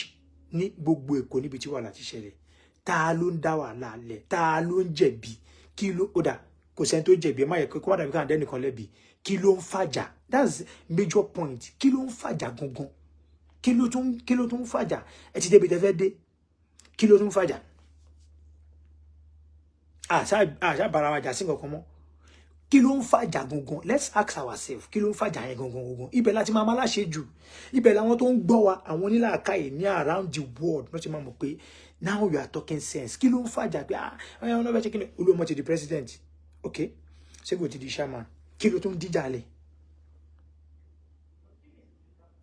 [SPEAKER 1] ní gbogbo Èkó níbi tí wàhálà ti ṣẹlẹ̀? Ta ló ń dá wàhálà lẹ̀? Ta ló ń jẹ̀bi? Kí ló ó dà? Kò sẹ́ni tó jẹ̀bi. Ẹ má yẹ kó má dàbí káwọn dẹ́nìkan lẹ́bi. Kí ló ń fàjà? That's major point. Kí ló ń fàjà gangan? Kí ló tún fàjà? Ẹ ti débi tẹ fẹ́ dé, kí ló tún fàjà? Àṣà bára wa jà sí nǹkan kan mọ́. Kí ló ń fàjà gangan? Let's ask ourselves, kí ló ń fàjà yẹn gangan gangan? Ibẹ̀ láti máa máa láṣẹ jù. Ibẹ̀ làwọn tó ń gbọ́ wa, àwọn onílàákàyè ní around the world, wọ́n ti máa mọ̀ pé now you are talking sense. Kí ló ń fàjà pé ah, ọ̀yàn ọ̀nà bẹ́ẹ̀ ṣe kí ni? Olúọmọ ti di president, ok, Sego ti di chairman, kí ló tún díjà lẹ̀?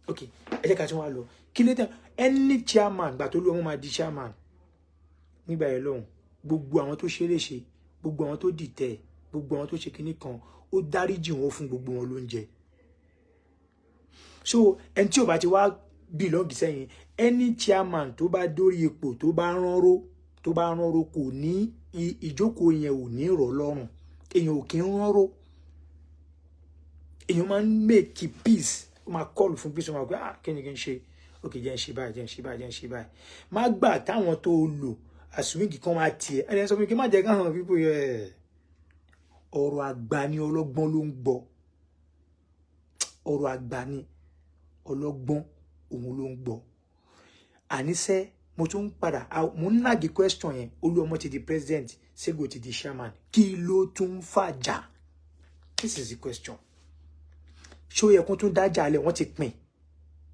[SPEAKER 1] Ok, ẹ jẹ́ ká tún wá lọ. Kí ló tẹ any chairman gbà tó Olúọmọ máa di chairman nígbà yẹn lọ́hùn? Gbogbo àwọn tó ṣe é léṣe, gbogbo àwọn tó dìtẹ̀, gbogbo àwọn tó ṣe kinní kan, ó dáríjì wọn, fún gbogbo wọn lóúnjẹ. So ẹni tí ò bá ti wá belong sẹ́yìn, any chairman tó bá dórí ipò, tó bá ránró, kò ní ìjókòó yẹn, ò ní rọ̀ lọ́rùn. Èèyàn ò kí ń ránró, èèyàn máa ń make peace. Ó máa call fún peace, ó máa gbé, ah, kí ni kí n ṣe? Ok, jẹ́ ń ṣe báyìí, jẹ́ ń ṣe báyìí, jẹ́ ń ṣe báyìí. Má gbà táwọn tó lò àsùnwìngì kan máa tiẹ̀. Ẹni sọ fún mi kí n má jẹ́ káwọn pípò yẹ. Ọ̀rọ̀ àgbà ni ọlọ́gbọ́n ló ń gbọ́. Ọ̀rọ̀ àgbà ni ọlọ́gbọ́n òun ló ń gbọ́. Àníṣe mo Mo tún padà, mo ń nag question yẹn. Olúọmọ ti di president, Sego ti di chairman, kí ló tún fàjà? This is the question. Ṣó yẹ kó tún dájà lẹ̀? Wọ́n ti pín,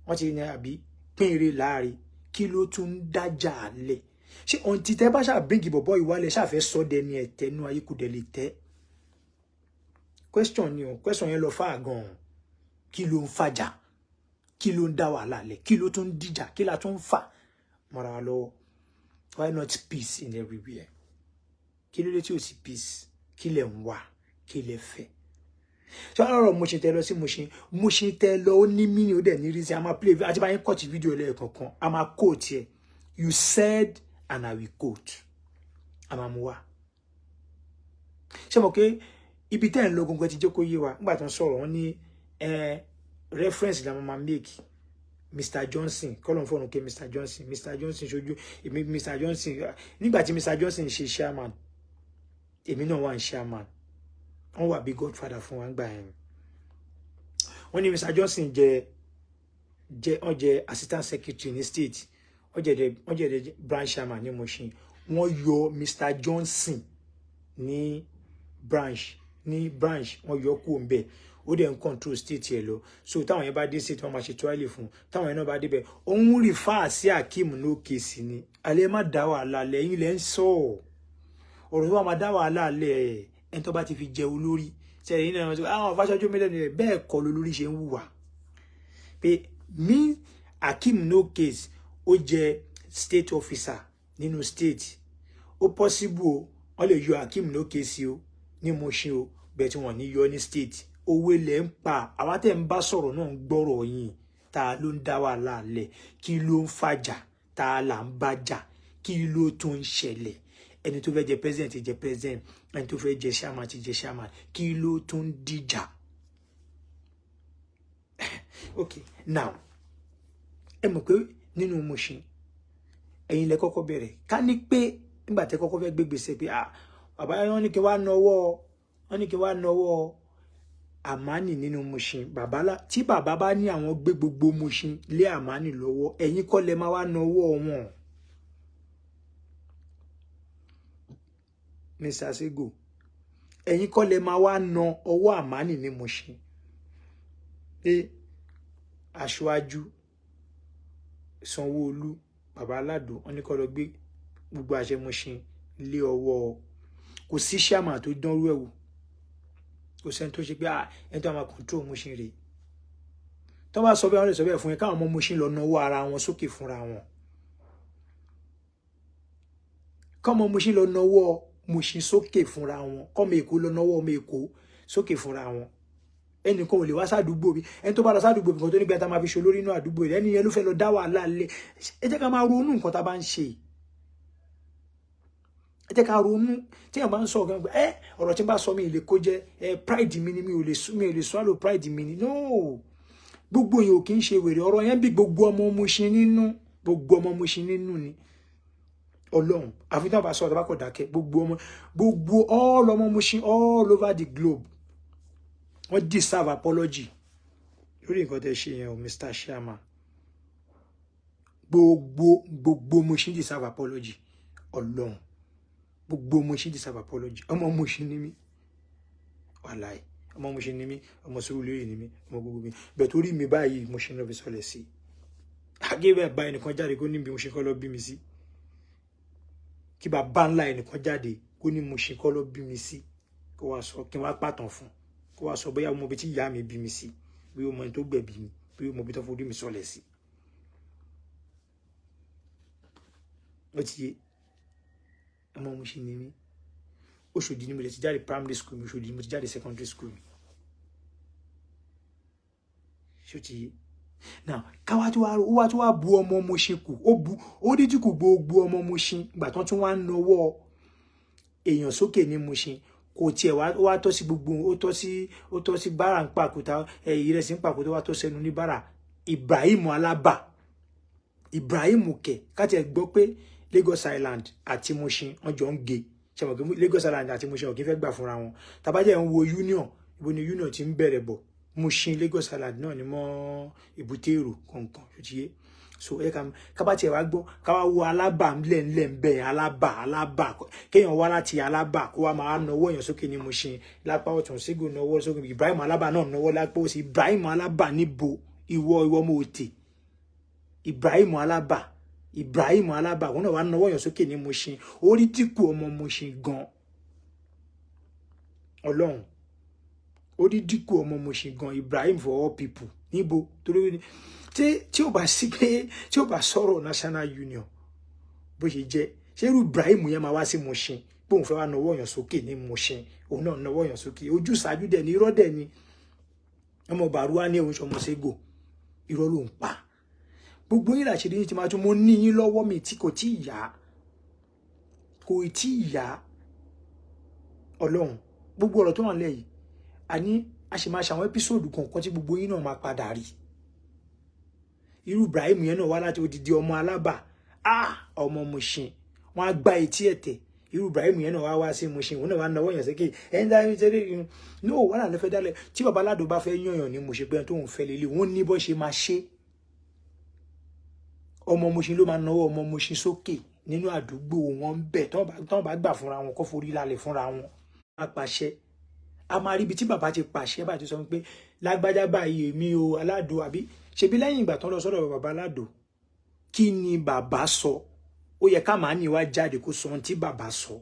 [SPEAKER 1] wọ́n ti ní àbí pín ire láàrin, kí ló tún dájà lẹ̀? Ṣé ohun tí tẹ́ bá ṣáà bring bọ̀bọ̀ ìwálẹ̀ ṣàfẹ́ sọ dẹni ẹ̀tẹ́nu ayé kò dẹ̀ lè tẹ́? Question ni o. Question yẹn lọ fà gan-an. Kí ló ń fàjà? Kí ló ń dá wàhálà lẹ̀? Kí ló tún dìjà? Kí la tún fà mọ́ra wa lọ́wọ́? Why not peace in everywhere? Kí ló dé tí ò sí peace? Kí lẹ̀ ń wá? Kí lẹ̀ fẹ́? Ṣé wàá lọ́rọ̀ Mushin tẹ lọ sí Mushin? Mushin tẹ lọ, ó ní mí ni, ó dẹ̀ ní reason. A máa play àti bá yín cut fídíò lẹ́ẹ̀kọ̀ọ̀kan, a máa quote ẹ̀. You said and I will quote. A máa mú wá. Ṣé mo pé ibi tẹ́ ẹ̀ ń lọ gangan ti jẹ́ kó yé wa nígbà tó ń sọ̀rọ̀? Wọ́n ní reference la máa make. Mr Johnson, kọ́lọ̀ fọ́ọ̀nù ké Mr Johnson. Mr Johnson ṣojú èmi. Mr Johnson, nígbà tí Mr Johnson ṣe chairman, èmi náà wà ní chairman. Wọ́n wà bí godfather fún wa gbà yẹn. Wọ́n ní Mr Johnson jẹ wọ́n jẹ assistant secretary ní state, wọ́n jẹ branch chairman ní Mushin. Wọ́n yọ Mr Johnson ní branch, wọ́n yọ kúrò ńbẹ̀, ó dẹ̀ ń control state yẹn lọ. So táwọn yẹn bá dé state, wọ́n máa ṣe tuwálè fún. Táwọn yẹn náà bá débẹ̀, òun refer sí Akeem no case ni. Alẹ́ má dá wàhálà lẹ́yìn lẹ́ ń sọ ọ̀rọ̀ tó wà, máa dá wàhálà lẹ̀. Ẹni tó bá ti fi jẹ olórí sẹ́yìn náà, àwọn afáṣájú mílíọ̀nù rẹ̀ bẹ́ẹ̀ kọ́ lolórí ṣe ń hùwà pé mi. Akeem no case, ó jẹ state officer nínú state. Ó possible o, wọ́n lè yọ Akeem no case o ní Mushin o, bẹ́ẹ̀ tí wọ́n ní yọ ní state. Owó ilẹ̀ ń pa àwa tẹ́ ń bá sọ̀rọ̀ náà, ń gbọ́rọ̀ yín. Ta ló ń dá wàhálà lẹ̀? Kí ló ń fàjà? Ta là ń bá jà? Kí ló tún ń ṣẹlẹ̀? Ẹni tó fẹ́ jẹ president ti jẹ president, ẹni tó fẹ́ jẹ chairman ti jẹ chairman, kí ló tún ń dìjà? Okay, now, ẹ mọ̀ pé nínú Mushin, ẹ̀yin lẹ kọ́kọ́ bẹ̀rẹ̀. Ká ní pé nígbà tẹ́ kọ́kọ́ fẹ́ gbégbèsè pé, ah, bàbá, wọ́n ní kí wá nọwọ́ àmánì nínú Mushin, bàbá lá tí bàbá bá ní àwọn gbé gbogbo Mushin lé àmánì lọ́wọ́, ẹ̀yin kọ́ lẹ máa wá nọwọ́ wọn. Mr Sego, ẹ̀yin kọ́ lẹ máa wá na ọwọ́ àmánì ní Mushin pé aṣáájú Sanwó-Olú, bàbá aládò, wọ́n ní kó lọ gbé gbogbo àṣẹ Mushin lé ọwọ́. Kò sí ṣàmà tó dánrú ẹ̀ wò. Kò sẹ́ni tó ṣe pé ẹni tó máa control Mushin rèé. Tó bá sọ bẹ́ẹ̀, wọ́n lè sọ bẹ́ẹ̀ fún yín, káwọn ọmọ Mushin lọ nawọ́ ara wọn sókè fúnra wọn, kọ́mọ Mushin lọ nawọ́ Mushin sókè fúnra wọn, kọ́mọ Èkó lọ nawọ́ ọmọ Èkó sókè fúnra wọn. Ẹnìkan ò lè wá sádùúgbò mi. Ẹni tó bá lọ sádùúgbò mi kan tó nígbà tá a máa fi ṣe olórí inú àdúgbò rẹ, ẹni yẹn ló fẹ́ lọ dá wàhálà lẹ̀. Ẹ jẹ́ ká máa ronú nǹkan tá a bá ń ṣe. Ẹ jẹ́ ká ronú. Tí èèyàn bá ń sọ ọ̀gá ẹ, ọ̀rọ̀ tí n bá sọ, mi ì lè kó jẹ ẹ. Pride mi ni, mi ò lè swallow pride mi ni. No, gbogbo yẹn ò kì í ṣe wèrè. Ọ̀rọ̀ yẹn bí gbogbo ọmọ Mushin nínú, gbogbo ọmọ Mushin nínú ni. Ọlọ́run, àfi tí wọ́n bá sọ ọ̀rọ̀ bá kọ̀ dákẹ́. Gbogbo ọmọ, gbogbo all ọmọ Mushin all over the globe, wọ́n deserve apology lórí nǹkan tẹ́ ṣe yẹn o, Mr Chairman. Gbogbo Mushin deserve apology. Ọlọ́run, gbogbo Mushin deserve apology. Ọmọ Mushin ni mí, wàláì, ọmọ Mushin ni mí, ọmọ Sùúrùlérè ni mí, ọmọ gbogbo mi bẹ́ẹ̀ torí mi báyìí, Mushin ló fi sọlẹ̀ sí agébẹ̀ bá ẹnìkan jáde kó níbi Mushin kọ́ lọ bí mi sí. Kí bàbá ńlá ẹnìkan jáde kó ní Mushin kọ́ lọ bí mi sí, kó wá sọ, kí n wá pàtàn fún, kó wá sọ bóyá mo bí tí ìyá mi bí mi sí, bóyá mo ẹni tó gbẹ̀bí mi, bóyá mo bí tó forí mi sọlẹ̀ sí. Ó ti yé. Ọmọ Mushin ni mí. Òṣòdì ni mo lè ti jáde primary school mi, Òṣòdì ni mo ti jáde secondary school mi. Ṣó ti yé? Now, káwá tó wá tó wá bu ọmọ Mushin kù, ó bu ó díjú kù gbogbo ọmọ Mushin. Ìgbà tán tún wá ń nawọ́ èèyàn sókè ní Mushin, kò tiẹ̀ wá, ó wá tọ́ sí gbogbo, ó tọ́ sí bára ń pàkúta ìrẹsì ń pàkúta, wá tọ́ sẹ́nu ní bára. Ibrahim Alaba, Ibrahim kẹ̀ káti ẹ̀ gbọ́ pé Lagos Island àti Mushin wọ́n jọ ń ge. Ṣe mọ̀ pé Lagos Island àti Mushin ò kí fẹ́ gbà fúnra wọn? Tàbájẹ́ ń wo union, ibo ni union ti ń bẹ̀rẹ̀ bọ̀? Mushin Lagos Island náà ni mọ́ Èbúté Èrò kọ̀ọ̀kan, ṣó ti yé? So ẹ ká bá tiẹ̀ wá gbọ́, ká wá wo Alábà ńlẹ̀ ńlẹ̀ ńbẹ̀. Alábà, Alábà, kéèyàn wá láti Alábà kó wá máa nawọ́ èèyàn sókè ní Mushin lápá ọ̀tún. Ségò nawọ́ sókè, Ibrahim Alábà náà nawọ́ lápá òsì. Ibrahim Alábà níbo? Ìwọ ọmọ òtè. Ibrahim Alábà, Ibrahim Alábà òun náà wá nawọ́ èèyàn sókè ní Mushin. Orí dínkù ọmọ Mushin gan, Ọlọ́run, orí dínkù ọmọ Mushin gan. Ibrahim for all people níbo? Torí tí ó bá sí pé tí ó bá sọ̀rọ̀ National Union bó ṣe jẹ́, ṣé irú Ibrahim yẹn máa wá sí Mushin pé òun fẹ́ wá nawọ́ èèyàn sókè ní Mushin? Òun náà nawọ́ èèyàn sókè, ojú ṣáájú dẹ̀ ní, irọ́ dẹ̀ ni. Ọmọ Bàrúwá ní òun ṣọmọ Ségò, irọ́ ló ń pa. Gbogbo yín làṣírí yín ti máa tún. Mo ní yín lọ́wọ́ mi tí kò tí ì yá, kò tí ì yá. Ọlọ́run, gbogbo ọ̀rọ̀ tó wà nílẹ̀ yìí, àní a sì máa ṣàwọn episode kọ̀ọ̀kan tí gbogbo yín náà máa padà rí. Irú Ibrahim yẹn náà wá láti odidi ọmọ Alábà, ah, ọmọ Mushin, wọn á gba etí ẹ̀tẹ̀. Irú Ibrahim yẹn náà wá wá sí Mushin, òun náà wá náwó yẹn sókè. Ẹni dá ṣe ní ò wàhálà ló fẹ́ dálẹ̀. Tí baba aládùn bá fẹ́ yànyàn ní Mushin pé tóun fẹ́ lélẹ̀, wọ́n ní bó ṣe máa ṣe. Ọmọ Mushin ló máa náwó ọmọ Mushin sókè nínú àdúgbò wọn ń bẹ̀. Tọ́n bá gbà fúnra wọn, kó forí lálẹ̀ fúnra wọn. Á pàṣẹ, a máa rí ibi tí bàbá ti pàṣẹ báyìí tó sọ pé lágbájá báyìí, èmi o aládùn. Àbí ṣebí lẹ́yìn ìgbà tán lọ sọ́dọ̀ bàbá aládùn, kí ni bàbá sọ? Ó yẹ ká máa ní wá jáde kó sọ ohun tí bàbá sọ.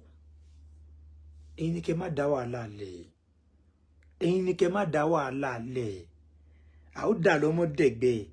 [SPEAKER 1] Ẹ̀yin ni kẹ́ má dá wàhálà lẹ̀, ẹ̀yin ni kẹ́ má dá wàhálà lẹ̀. À ó dà lọ́mọ dẹ̀gbẹ́.